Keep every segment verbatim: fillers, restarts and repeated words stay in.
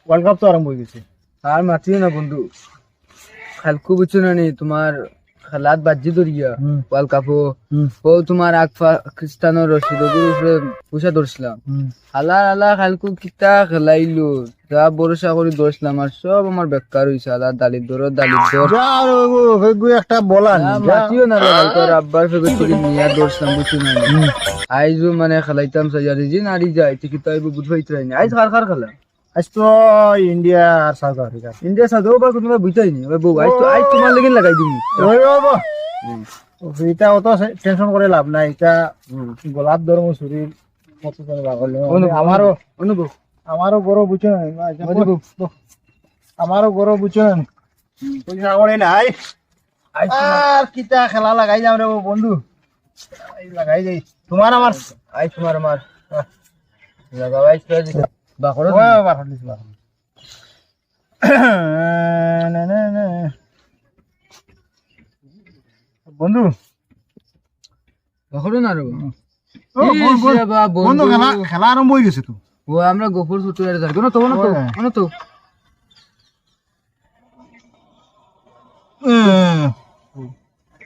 World cup তো আরম্ভ অই গেছে। আর মাতিও না বন্ধু, কাইলকু বুঝছো না নি, তুমার খেলাত বাজি ধরিয়া হুম। ওয়ার্ল্ড কাপো। হুম। ও তুমার আগ পাকিস্তানর রশিদ অগুর উপরে পয়সা ধরছিলাম। হুম। হালা হালা কাইলকু কিতা খেলাইলো, যা ভরসা করি ধরছিলাম, আর সব আমার বেকার অইছে। হালা দালিদ্র, দালিদ্র। যা রে বাবু, ফেগু একটা বলা নি, যা। মাতিও না রে ভাই, তোর আব্বার ফেগু তুলি নিয়া ধরছিলাম, বুঝছো না নি? হুম। আইজও মানে খেলাইতাম চাই, আর যে নারি যায়, তে কিতা অইবো বুঝ পাইতারায় নি। আইজ কার কার খেলা? আইজ তো ইন্ডিয়া আর সাউথ আফ্রিকা। ইন্ডিয়া সাউথ, ও বা কুনু বুঝতায় নি। ওই বউ, আইজ তো, আইজ তুমার লাগিন লাগাই দিমু। ওই বাবা। হুম। ইতা অত সে-, টেনশন করি লাভ নাই। ইতা হুম। গোলাপ ধর্ম শরীর মতো করে লাগাইলে। অনুভব, আমারও, অনুভব। আমারও গরম বুঝছো না, না, ইতা অনুভব। আমারও গরম বুঝছো না। পয়সা করি নাই। আইজ তুমার। আর কিতা খেলা লাগাই যাও রে ও বন্ধু। এই লাগাই যাই। তুমার আমার। আইজ তুমার আমার। আহ। লাগাও, আইজ তুমার। বাকরো ওই, তুমি। বাকরো দিছি, বাকরো। না, না, না। বন্ধু। বাকরো না রে। ও, ইস বল, বল। রে বা, বন্ধু, বন্ধু। খেলা, খেলা আরম্ভ অই গেছে তো। ও, আমরা গফুর ছুটে আর যাই। কোনো তো, কোনো তো, ওই। কোনো তো। এ,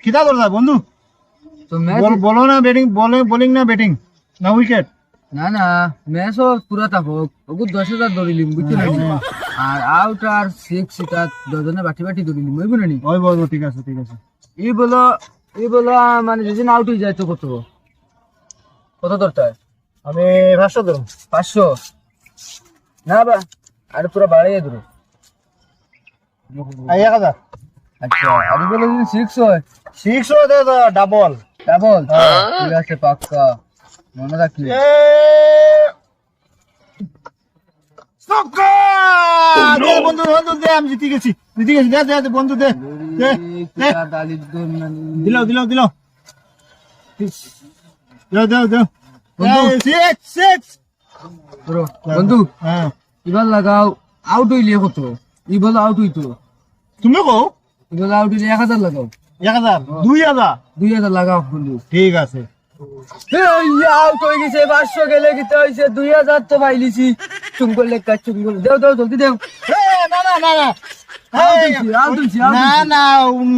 কিতা করতা বন্ধু? তো ম্যাচ বল-, বলো না ব্যাটিং, বলে, বোলিং না ব্যাটিং? না উইকেট? না, না, ম্যাচ ও পুরা থাকউক। ওগু দশ হাজার ধরিলিমু, বুঝছো না? হুম। আর আউট আর সিক্স ইতা দুইজনে বাটি বাটি ধরিলিমু, অইবো না নি? অইবো, অইবো, ঠিক আছে, ঠিক আছে। ই বলো, ই বলো, আ, মানে, যেদিন আউট অই যায় তো কত? কত ধরতায়? আমি পাঁচশো ধরমু। পাঁচশো? না বা, আর পুরা বাড়াইয়া ধরো। এই এক হাজার। আচ্ছা, আর ই বলো যদি সিক্স অয়? সিক্স অয়, দে, দে, ডাবল। ডাবল? হ্যাঁ। ঠিক আছে, পাক্কা। মনো রাখি। এ, ছক্কা! দে বন্ধু, বন্ধু, দে, আমি জিতি গেছি। জিতি গেছি, দে, দে, দে, বন্ধু, দে। দে, দে। কিতা দালিদ্র মানে। দিলাও, দিলাও, দিলাও। দেও, দেও, দেও। বন্ধু। এই, সিক্স, সিক্স। ধরো, বন্ধু। হ্যাঁ। ইবার লাগাও, আউট অইলে কত? ই বলো আউট অইতো। তুমি কও? ই বলো আউট অইলে এক হাজার লাগাও। এক হাজার? হ্যাঁ। দুই হাজার? দুই হাজার লাগাও, বন্ধু। ঠিক আছে। এই, আউট অই গেছে, পাঁচশো গেলে কিতা অইছে? দুই হাজার তো পাইলিছি। চুম করলে কাজ চুম করলে। দেও, দেও, জলদি দেও। এ, না, না, না, না। আউট এই, অইছি, আউট অইছি, আউট না, অইছি। না,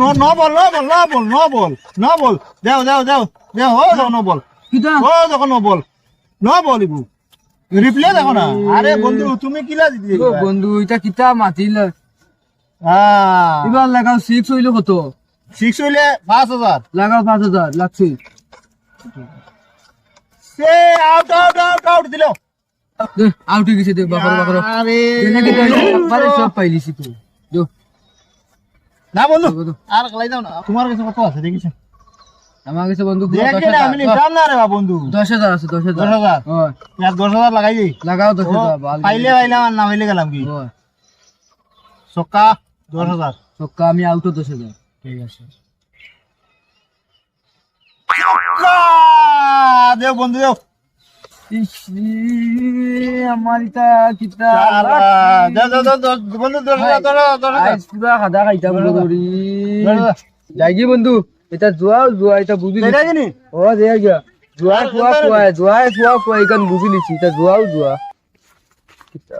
no, no ball, no ball, no ball, no ball, no ball. দেও, দেও, দেও, দেও, ও, দেও, নো বল। কিতা? ও, দেখো, নো বল। নো বল, ইবু। রিপ্লে দেখো না। আরে বন্ধু, তুমি কিলা জিতি ও গেলা? বন্ধু, ইটা কিতা মাতিল? হ্যাঁ। ইবার লাগাও সিক্স অইলে কত? সিক্স অইলে পাঁচ হাজার। লাগাও পাঁচ হাজার, লাগছে। সে আউট, আউট, আউট, আউট দিল। দে, আউট অই গেছে, দে, বাকরো, বাকরো। আরে। দে, নাকি দে, একবারে সব পাইলিছি তো। দে। না বন্ধু, বন্ধু। আর খেলাই দাও না। তোমার কাছে কত আছে, দেখিস? আমার কাছে বন্ধু পুরো দেখি দশ হাজার। না, আমি নিতাম না রে বা বন্ধু। দশ হাজার আছে, দশ হাজার। দশ হাজার? হয়। ইয়ার দশ হাজার লাগাই দেই। লাগাও দশ হাজার, ও, বাল পাইলে পাইলাম, আর না পাইলে গেলাম কি? হয়। ছক্কা দশ হাজার। ছক্কা আমি আউটও দশ হাজার। ঠিক আছে। ছক্কা! দেও বন্ধু, দেও। ইস রে, আমার ইটা কিতা? চালা। দেও, দেও, দেও, দেও, বন্ধু, দশ হাজার, দশ হাজার, দশ হাজার। আইজ পুরা খাদা খাইতাম দশ হাজার। গো করি। দশ হাজার। যাইগি বন্ধু, ইটা জুয়াও জুয়া, ইটা বুঝি যাইগি নি? ও, যাইগি। জুয়া, আর জুয়া, খেলতে জুয়া, জুয়া, জুয়া, ইখান বুঝি লিছি, ইটা জুয়াও জুয়া। কিতা?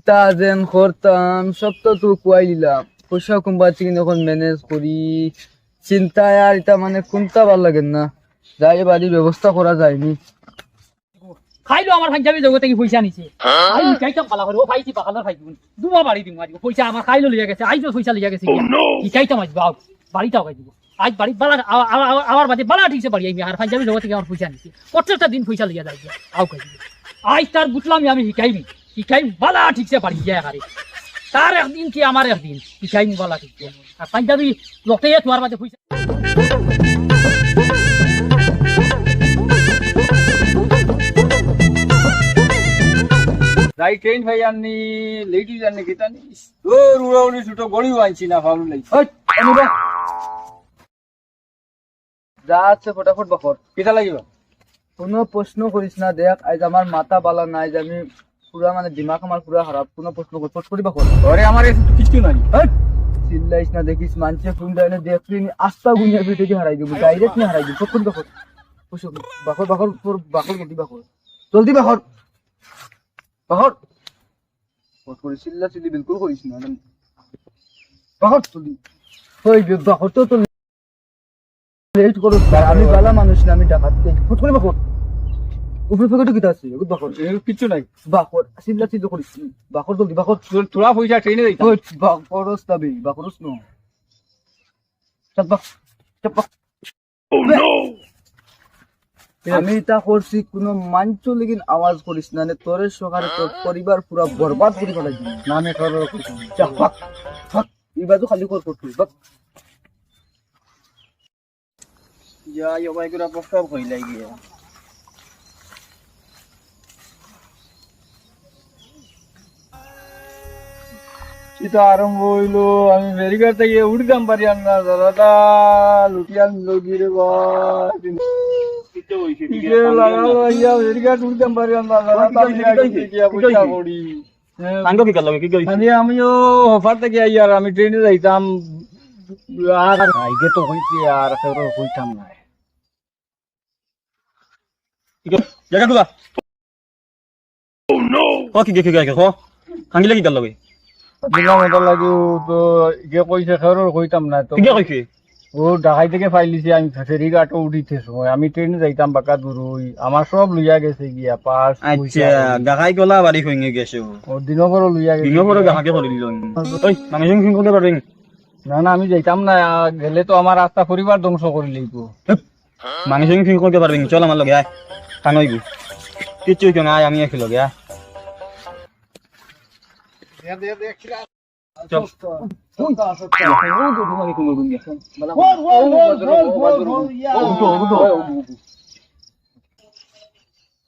তা যেন করতাম, সব তো তুই কুয়াই দিলাম। পয়সা কুম্বা চিকিন এখন ম্যানেজ করি। চিন্তায় আর ইটা মানে কুনটা ভালা লাগে না। যাই বাড়ি ব্যবস্থা করা যায়নি। খাইলো আমার পাঞ্জাবি জগতে কি পয়সা নিছে। আমি হিকাইতাম ভালা করি, ও পাইছি বাকালর পাইছি। দুমা বাড়ি দিমু আইজ। পয়সা আমার খাইলো লইয়া গেছে, আইজও পয়সা লইয়া গেছে। হিকাইতাম আইজ, বাও, বাড়িটা খাই দিব। আইজ বাড়ি বালা, আ-, আ-, আ-, আবার বাদে বালা ঠিকছে বাড়ি আইমি, আর পাঞ্জাবি জগতে আমার পয়সা নিছে। প্রত্যেকটা দিন পয়সা লইয়া যায়, আও খাই দিব। আইজ তার বুঝলাম আমি হিকাইবি, হিকাইম বালা ঠিকছে বাড়ি গিয়া একারে। তার একদিন কি আমার একদিন, হিকাইম বালা ঠিকছে। আর পাঞ্জাবি লটে তোমার মাঝে পয়সা। যাই ট্রেন ভাই আননি, লেট হয়ে যাননি, কিতা নি? ও, রুড়া উড়ি ছোট গড়িও আনছি না, ফাউল নাই। ওই, অনুরা। যা আছে ফটাফট বাকর। কিতা লাগিবা? কোনো প্রশ্ন করিস না, দেখ, আইজ আমার মাথা বালা নাই, যে আমি পুরা মানে দিমাগ আমার পুরা খারাপ, কোনো প্রশ্ন কর, ফট করি বাকর। আরে আমার এসে তো কিচ্ছু নাই। হেই! চিল্লাইস না, দেখিস, মানষে কোন ডাইনে দেখলি নি, আস্তা গুনিয়া পিঠে দিয়ে হারাই দিব, ডাইরেক্ট নিয়ে হারাই দিব, ফট করি বাকর। ওই সব বাকর, বাকর, তোর বাকর, জলদি বাকর। জলদি বাকর। বাকর। ফট করে চিল্লা চিল্লি বিলকুল করিস না। বাকর তুলি। ওই বে-, বাকর তো, তো লেট করো। আমি বালা মানুষ না, আমি ডাকাত। ফট করে বাকর। উপরে পকেটে কিতা আছে? ওগুলো বাকর। এর কিচ্ছু নাই। বাকর, চিল্লা চিল্লি করিস না। বাকর জলদি, বাকর। তোর থোড়া পয়সা ট্রেনে যাইতাম। ওই বাকরস না বে, বাকরস না। চাপ বাক, চাপ বাক। আমি ইতা করছি, কুনু মাইনষর লাগিন আওয়াজ করিস না, নে তোরে সকালে তোর পরিবার পুরা বরবাদ করি ফালাই দিমু। নামে করো। যা, ভাগ, ভাগ। ই বাজু খালি কর, কর, কর, ভাগ। যা, ইয়ো ভাই, করে প্রস্তাব হইলাই গিয়া। ইতা আরম্ভ হইলো, আমি ফেরিঘাট থাকি উঠতাম পারিয়ার না, দাদা, লুটিয়ান লগি রে বা। কিসে লাগালো, ইয়া ফেরিঘাট উঠতাম পারিয়ার না, দাদা, কিতা হইছে, কিতা হইছে? কিতা হইছে? সাঙ্গ কি করলো, কি কইছে? আমি, আমিও হফার থাকি আইয়ার, আমি ট্রেনে যাইতাম, আর আইগে তো কইছে, আর কেউরে কইতাম না। কি কর? জায়গা খুলা। ও, কি গে, কি গে, ক। হাঙ্গিলে কি করলো বে? দিলাম ওটার লাগি, ও তো ইগে কইছে, কেউরে কইতাম না তো। কি গে কইছে? ও ঢাকাই থেকে ফাইলিছে, আমি ফেরিঘাটও উঠিতে সময়, আমি ট্রেনে যাইতাম বাক্কা দূরই, আমার সব লইয়া গেছে গিয়া, পার্স, আচ্ছা, পয়সা। ঢাকাই গলা বাড়ি হইঙে গেছে ও। ও দিনভরও লইয়া গেছে দিনভরও গিয়া। ঢাকাকে করিল। ওই, মানুষ ফিং করতে পারবে না। না, না, আমি যাইতাম না, গেলে তো আমার আস্তা পরিবার ধ্বংস করি লইব। মানুষ ফিং করতে পারবে না, চল আমার লগে আয়। কান হইব। কিচ্ছু হইতো না, আয়, আমি একই লগে, আয়। চল।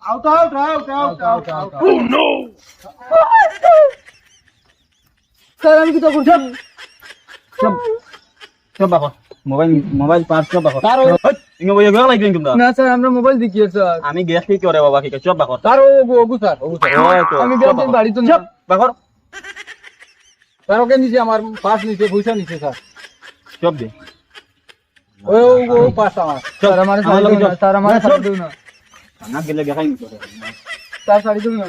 Out, out, out, out, out, out, out. Sir, আমি কিতা করছি? সব, সব বাকর। মোবাইল, মোবাইল পার্স সব বাকর। স্যার, ওই হট, ইনো বইয়া গেল লাগবে তোমরা। না স্যার, আমরা মোবাইল দেখি স্যার। আমি গ্যাস কি করে বাবা, কি করে? সব বাকর। স্যার, ও, ও, ও, স্যার, ও, স্যার। ওই তো, আমি সব গ্যাস বাকর। বাড়িতে নিয়ে সব বাকর। স্যার, ওকে নিচে আমার পার্স নিচে, পয়সা নিচে স্যার। সব দে। ও, ও, ও, পার্স আমার। চল, স্যার, আমারে আমার ছাড়ি লগে দিও না, চল। স্যার, আমারে না, ছাড়ি চল। দিও না। না গেলে দেখাই নিতে হবে। স্যার, ছাড়ি দিও না।